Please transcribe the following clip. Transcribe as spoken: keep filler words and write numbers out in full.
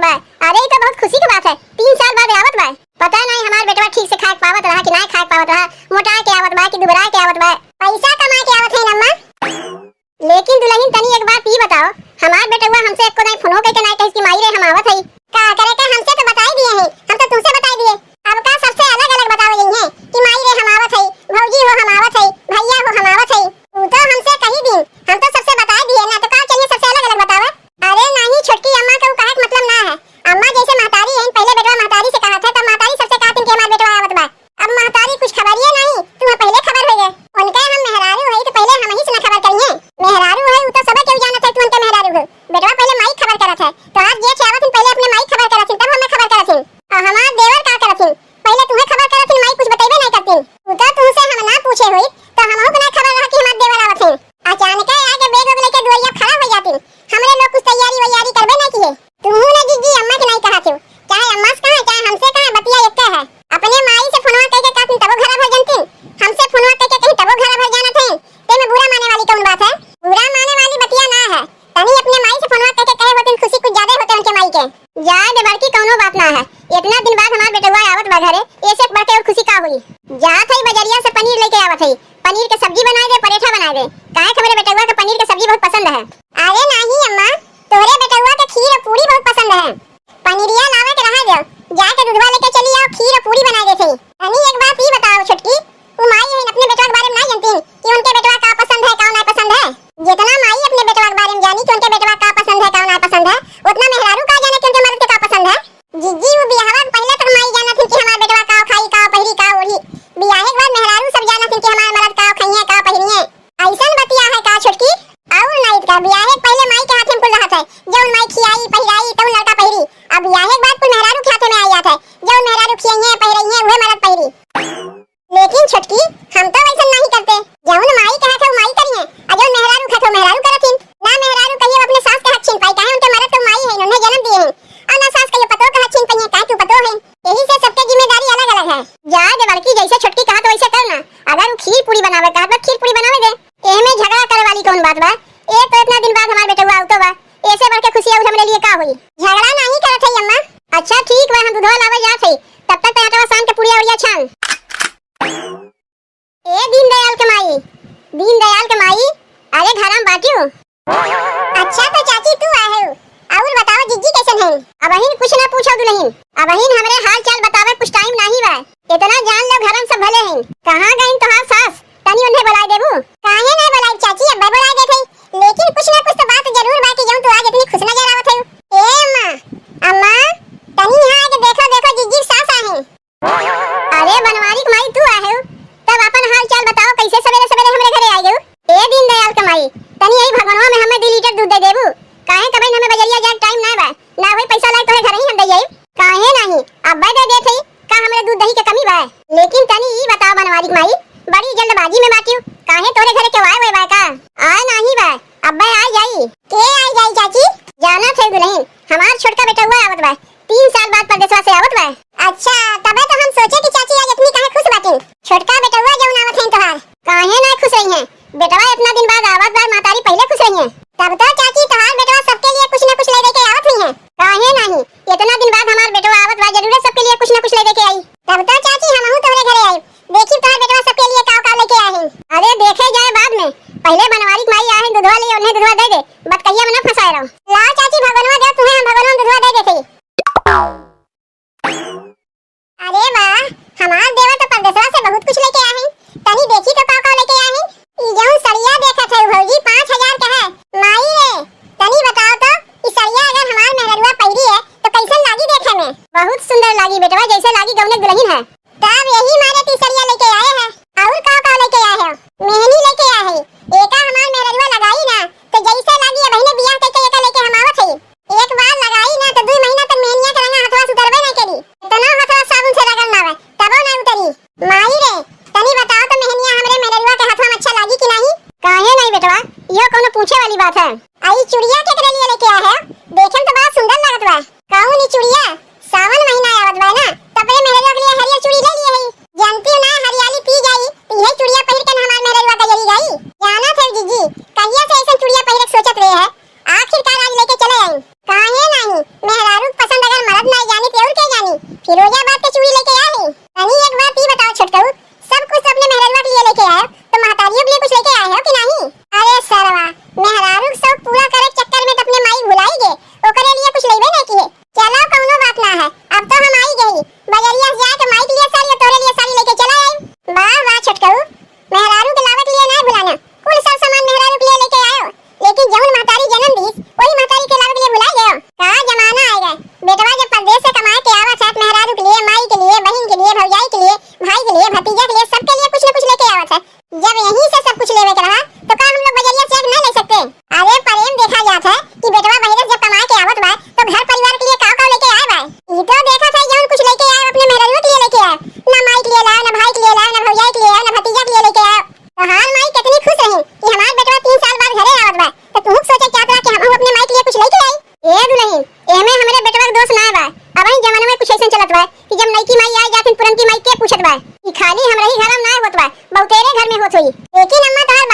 अरे, ई तो बहुत खुशी के बात है, तीन साल बाद आवत बा। पता नहीं हमार बेटवा ठीक से खाए के पावत रहा कि नाहीं खाए के पावत रहा, मोटाए के आवत बा कि दुबराए के आवत बा। पैसा कमाए के आवत है अम्मा। लेकिन दुलहिन, तनी एक बात ई बताओ, हमार बेटवा हमसे एको दाई फोनो कइके नाहीं कहिस कि माई रे हम आवत हई। का करे का, हमसे तो बताई दिए हैं, हम तो तुमसे बताई दिए। अब का सबसे अलग-अलग बतावे गई हैं कि माई रे हम आवत हई, भौजी हो हम आवत हई, भैया हो हम आवत हई? ऊ तो हमसे कही दी, हम तो सबसे बताई दिए ना, तो का चाहिए सबसे अलग-अलग बतावे? अरे नाहीं छोटकी अम्मा के ऊ कहे के मतलब ना है। अम्मा जैसे महतारी हैं, पहले बेटवा महतारी से कहत है, तब महतारी सबसे कहत हैं कि हमार बेटवा आवत बा। अब महतारी कुछ खबरिए नाहीं, तुम्हें पहले खबर होइ गए। उनके हम मेहरारू हई तो पहले हमहीं से न खबर करिए। मेहरारू हई उ तो सब केहू जानत है, तू उनके मेहरारू हो। बेटवा पहले माई खबर करत है, तो आज जेठ आवत हिन पहले अपने माई खबर करत हिन, तब हमें खबर करत हिन। और हमार देवर का करत हिन, पहले तुम्हें खबर करत हिन, माई कुछ बतइबे नहीं करत हिन। उ तो तुमसे हम ना पूछे होई, तो हमहू के ना खबर रहा कि हमार देवर आवत हिन। अचानक आके बैग वैग लेके दुआरिया खड़ा हो जात हिन। हमरे लोग कुछ तैयारी वैयारी करबे नहीं किए। तुहू ना जिज्जी अम्मा के नाहीं कहत हो, चाहे अम्मा से कहा, चाहे हमसे कहा, बतिया एक्के है। अपने माई से फोनवा कइके कहत हिन तबो घरा भर जनतिन, हमसे फोनवा कइके कहीं तबो घरा भर जानत हैं। ते में बुरा माने वाली कौन बात है? बुरा माने वाली बतिया ना है, तनी अपने माई से फोनवा कइके कहे होतिन, खुशी कुछ ज्यादा होते उनके माई के। जाए दे बड़की, कौनो बात ना है, इतना दिन बाद हमार बेटवा आवत बा घरे, ऐसे बढ़ के और खुशी का हुई? जात हई बजरिया से पनीर लेके आवत हई, पनीर के सब्जी बनाए दे, परेठा बनाए दे, काहे कि हमरे बेटवा के पनीर के सब्जी बहुत पसंद है। अरे नाहीं अम्मा, तोहरे बेटवा के खीर और पूरी बहुत पसंद है। पनीरिया लावे के रहा दो, जाके दूधवा लेके चली आओ, खीर और पूरी बनाए देते। तनी एक बात ई बताओ छोटकी, उ माई है अपने बेटवा के बारे में ना जानती कि उनके बेटवा का पसंद है, का ना पसंद है? जितना माई अपने बेटवा के बारे में जानी कि उनके बेटवा का पसंद है, का ना पसंद है, उतना मेहरारू का जाने कि उनके मर्द के का पसंद है? जिज्जी, उ बियाहवा के पहले तक माई जानत थी कि हमार बेटवा का खाई, का पहिरी, का ओढ़ी। बियाहे के बाद मेहरारू सब जानत थी कि हमार मर्द का खाइए, का पहिरिए। ऐसन बतिया है का छोटकी? और नहीं का, बियाहे के पहले माई के हाथे में कुल रहत है, जौन माई खियाई, पहिराई, तौन लड़का पहिरी। अब बियाहे के बाद कुल मेहरारू के हाथे में आ जात है, जौन मेहरारू खियाइए, पहिराइए, उहे मर्द पहिरी। लेकिन छोटकी, हम तो वैसन नहीं करते, जौन माई कहत है, उ माई करिए, और जौन मेहरारू कहत है, उ मेहरारू करत हिन। ना मेहरारू कहियो अपने सास के हक छीन पाई, काहे उनके मर्द तो माई है, उन्हें जन्म दिए हैं, और ना सास कहियो पतोह के हक छीन पाई, काहे कि उ पतोह है। यही से सबके जिम्मेदारी अलग-अलग है। जाए दे बड़की, जैसे छोटकी कहत वैसे कर ना। अगर उ खीर पूरी बनावे कहत बा, खीर पूरी बनावे दे। एहमे झगड़ा करे वाली कौन बात बा? एक तो इतना दिन बाद हमार बेटवा आवतो बा, ऐसे बढ़ के खुशी और हमरे लिए का हुई? झगड़ा नहीं करत है अम्मा। अच्छा ठीक बा, हम दूधवा लावे जात है, तब तक टमाटरवा सान के पुड़िया उड़िया छान। ए दीनदयाल के माई, दीनदयाल के माई, अरे घरम बाटियो? अच्छा तो चाची तू आए हो, और बताओ जिज्जी कैसन है? अबहिन कुछ ना पूछो दुलहिन, अबहिन हमरे हाल चाल बतावे कुछ टाइम नाही बा। इतना जान लो घरम सब भले हैं। कहाँ गईन तोहार सास? तनी उन्हें बुलाए देबू? काहे ना बुलाए चाची, अब्बे बुलाए देते, लेकिन कुछ ना कुछ तो बात जरूर बा कि जौन तू आज इतनी खुश नजर आवत है। ए अम्मा, अम्मा, तनी यहाँ आके देखो, देखो जिज्जी के सास आए हैं। अरे बनवारी के माई तू आए हो, तब अपन हाल चाल बताओ, कैसे सवेरे सवेरे हमरे घरे आ गयो? ए दीनदयाल के माई, तनी यही भगवानवा में हमें दो लीटर दूध दे देबू, काहे कबे हमें बजरिया जाए टाइम ना बा, ना होई पैसा लाई तोहे घर ही हम दे जाई। काहे नाही, अब्बे दे देत हई, का हमरे दूध दही के कमी बा? लेकिन तनी ई बताओ बनवारी के माई, बड़ी जल्दबाजी में बाटियो, काहे तोरे घरे केहू आए हुए बा का? आए नाही बा, अब्बे आ जाई। के आ जाई चाची? जाना थे दुलहिन, हमार छोटका बेटवा आवत बा, तीन साल बाद परदेसवा से आवत बा। अच्छा, तबे तो हम सोचे कि चाची आज इतनी काहे खुश बाटिन। छोटका बेटवा जौन आवत हैं तोहार। काहे ना खुश रही हैं? बेटवा इतना दिन बाद आवत बा, महतारी पहले खुश रही हैं। तब तो चाची तोहार बेटवा सबके लिए कुछ ना कुछ ले दे के आवत हुई हैं। काहे नाही? इतना दिन बाद हमार बेटवा आवत बा, जरूर सबके लिए कुछ ना कुछ ले दे के आई। तब तो चाची हमहू तोहरे घरे आई। देखी तोहार बेटवा सबके लिए का का लेके आए हैं। अरे देखे जाए बाद में, पहले बनवारी के माई आए हैं, दूधवा ले, उन्हें दूधवा दे दे, बतकहिया में ना फंसाए रहो। ला चाची, भगवानवा दे तुम्हें, हम भगवान दूधवा दे देते। अरे वाह, हमार देवर तो परदेसवा से बहुत कुछ लेके आए हैं, तनी देखी तो का का लेके आए हैं। ई जौन सड़िया देखत है भौजी, पाँच हजार का है। माई रे, तनी बताओ तो, ई सड़िया अगर हमार मेहररुआ पहिरी है तो कैसन लागी देखे में? बहुत सुंदर लागी बेटवा, जैसे लागी गौने दुलहिन है। तब यही मारे तीसरिया लेके आए हैं। और का का लेके आए हैं? मेहनी लेके आए हैं। एका हमार मेहररुआ लगाई ना, तो जैसे लागी अबहिने बियाह करके एका लेके हम आवत हई। एक बार लगाई ना, तो दुई महीना तक मेहनिया के रंगा हथवा से उतरबे नहीं करी। इतना हथवा साबुन से रगड़ लावे, तबो नहीं उतरी। माई रे, तनी बताओ तो मेहनिया हमरे मेहररुआ के हथवा में अच्छा लागी कि नहीं? काहे नहीं बेटवा, इहो कोनो पूछे वाली बात है। आई चुड़िया केकरे लिए लेके आए हैं? देखे में तो बड़ा सुंदर लागत बा। कौन ई चुड़िया? सावन महीना आवत बा ना, तो अपने मेहररुआ के लिए हरियर चूड़ी ले लिए हई। जानती हो ना, हरियाली पी जाई, तो यही चुड़िया पहिर के ना हमार मेहररुआ फिरोजाबाद के चूड़ी लेके आए हैं। तनी एक बात ई बताओ छोटकऊ, सब कुछ तो अपने मेहररुआ के लिए लेके आए हो, तो महतारियों के लिए कुछ लेके आए हो कि नहीं? अरे सरवा, मेहरारू के शौक पूरा करे के चक्कर में तो अपने माई भुलाई गे, ओकरे लिए कुछ लेबे नहीं किए। चलो कौनो बात ना है, अब तो हम आई गई, बजरिया से जाके माई के लिए साड़ी और तोरे लिए साड़ी लेके चला आई। वाह वाह छोटकऊ, मेहरारू के लावे के लिए ना भुलाना, कुल सब सामान मेहरारू के लिए लेके आयो, लेकिन जौन महतारी जन्म दीस, वही महतारी के लावे के लिए भुला गयो। का जमाना आ गए, बेटवा जब परदेस से कमाए के आवत है, तो मेहरारू के लिए, माई के लिए, बहिन के लिए, भौजाई के लिए, भाई के लिए, भतीजा के लिए, सबके लिए कुछ न कुछ लेके आवत है। जब यहीं से सब कुछ लेवे के रहा, तो का हम लोग बजरिया से जाके नहीं ले सकते? अरे प्रेम देखा जात है कि बेटवा बहिरे से जब कमाए के आवत बा, तो घर परिवार के लिए का का लेके आए बा। ई तो देखत है जौन कुछ लेके आए, अपने मेहरारू के लिए लेके आए, ना माई के लिए लाए, ना भाई के लिए लाए, ना भौजाई के लिए आए, ना भतीजा के लिए लेके आए। तोहार माई कितनी खुश रही कि हमार बेटवा तीन साल बाद घरे आवत बा, तो तू सोचे चाहत रहा कि हम अपने माई के लिए कुछ लेके आई। ए दुल्हन, एमे हमरे बेटवा के दोष ना बा। अब ही जमाना में कुछ ऐसन चलत बा कि जब नईकी माई आए जातिन पुरनकी माई के पूछत बा। ई खाली हमरे ही घर में ना होत बा, बहुतेरे घर में होत होई। लेकिन अम्मा तोहार